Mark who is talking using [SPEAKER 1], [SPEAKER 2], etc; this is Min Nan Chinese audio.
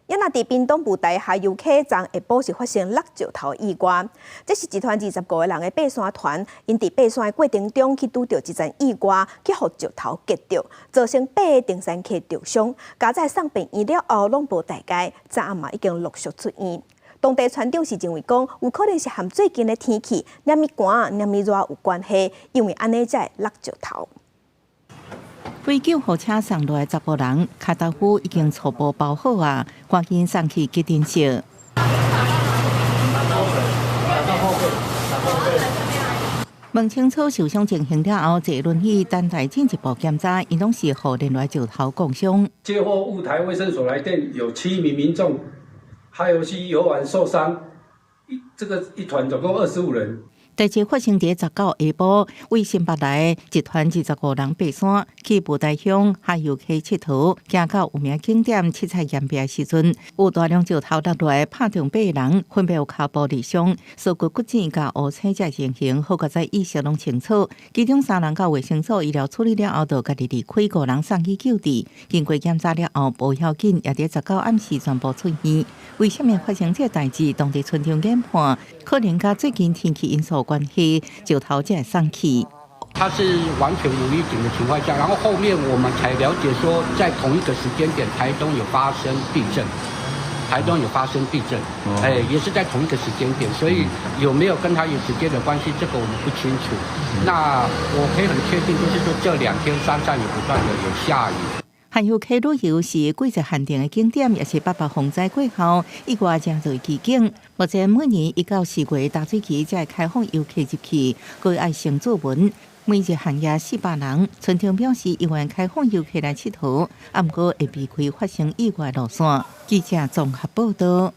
[SPEAKER 1] 也若佇屏東布袋下游客昨下晡是發生落石頭意外，這是一團25個人的爬山團，𪜶佇爬山的過程中去拄著一陣意外，去予石頭擊著，造成八个登山客著傷，佳哉送病院了後攏無代誌，昨暗嘛已經陸續出院。當地村長是認為講，有可能是和最近的天氣，爾爾寒、爾爾熱有關係，因為按呢才會落石頭。
[SPEAKER 2] 飛救護車送來十五人，跤頭夫已經初步包好啊，趕緊送去急診室。問清楚受傷情形了後，坐輪椅等待進一步檢查，𪜶攏是予連來石頭摃傷。
[SPEAKER 3] 接獲霧台衛生所來電，有7名民眾，還有去遊玩受傷，一這個一團總共25人。
[SPEAKER 2] 代誌發生佇19下晡，為新北來一團25人爬山，去布袋鄉下游溪𨑨迌，行到有名景點七彩岩壁時陣，有大量石頭落來，拍中八人，分別有跤部受傷、鎖骨骨折佮烏青這情形，好佳哉意識攏清楚。其中三人到衛生所醫療處理了後，就家己離開，五人送去救治。經過檢查了後，無要緊，也佇19暗時全部出院。為啥物發生這個代誌？當地村長研判，可能佮最近天氣因素關係，石頭才會送去。
[SPEAKER 4] 它是完全無預警的情況下，然後後面我們才了解說，在同一個時間點，台東有發生地震，台東有發生地震，哎，也是在同一個時間點，所以有沒有跟它有直接的關係，這個我們不清楚。那我可以很確定，就是說這兩天山上有不斷的有下雨。
[SPEAKER 2] 下游溪旅遊是季節限定的景點，也是八八風災過後意外誠濟奇景。目前每年1到4月大水期才會開放遊客入去，閣愛先注文，每日限額400人。村長表示，猶願開放遊客來𨑨迌，啊，毋過會避開發生意外路線。記者綜合報道。